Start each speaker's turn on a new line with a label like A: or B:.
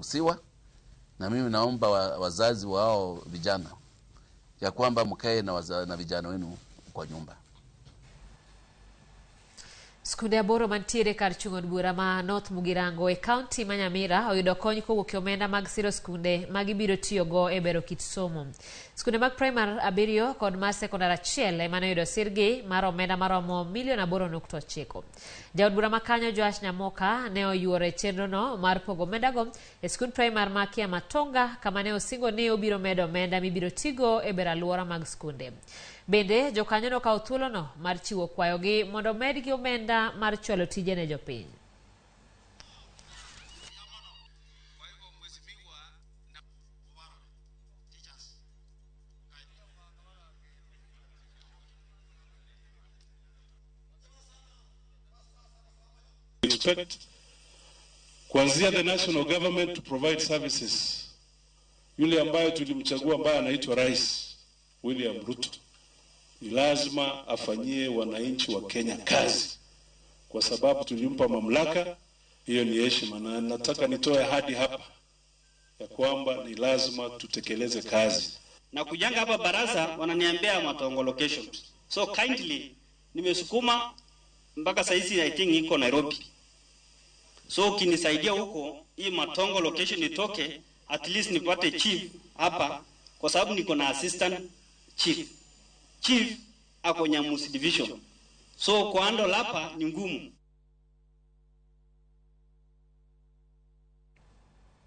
A: Hawajaruhusiwa, na mimi naomba wazazi wao vijana ya kwamba mkae na vijana wenu kwa nyumba.
B: Skunde 8 mantiere kar chung' od bura ma North Mugirango e kaunti ma Nyamira oyudo kony kowuok e omenda mag siro skunde ma gibiro tiyogo e bero kit somo. Skunde mag primar 7 kod mar sekondar 1 ema ne oyudo sirgi mar omenda maromo milion 8.9. Jaod bura ma kanyo Joash Nyamoka ne oyuoro e chenrono mar pogo omendago e skund primar ma Kiamatonga kama ne osingo ni obiro medo omenda mibiro tigo e bero alwora mag skunde. Bende jokanyo nokawo thuolono mar chiwo kwayogi mondo omedgi omenda mar chwalo tije ne jopiny.
C: Expect kuanzia the national government to provide services. Yule ambaye tulimchagua ambaye anaitwa Rais William Ruto ni lazima afanyie wananchi wa Kenya kazi, kwa sababu tulimpa mamlaka hiyo. Ni heshima, na nataka nitoe ahadi hapa ya kwamba ni lazima tutekeleze kazi.
D: Na kujanga hapa baraza wananiambia Matongo location, so kindly nimesukuma mpaka saizi I think iko Nairobi, so ukinisaidia huko hii Matongo location itoke, at least nipate chief hapa, kwa sababu niko na assistant chief. Chief ako Nyamusi division, so kuhandle hapa ni ngumu.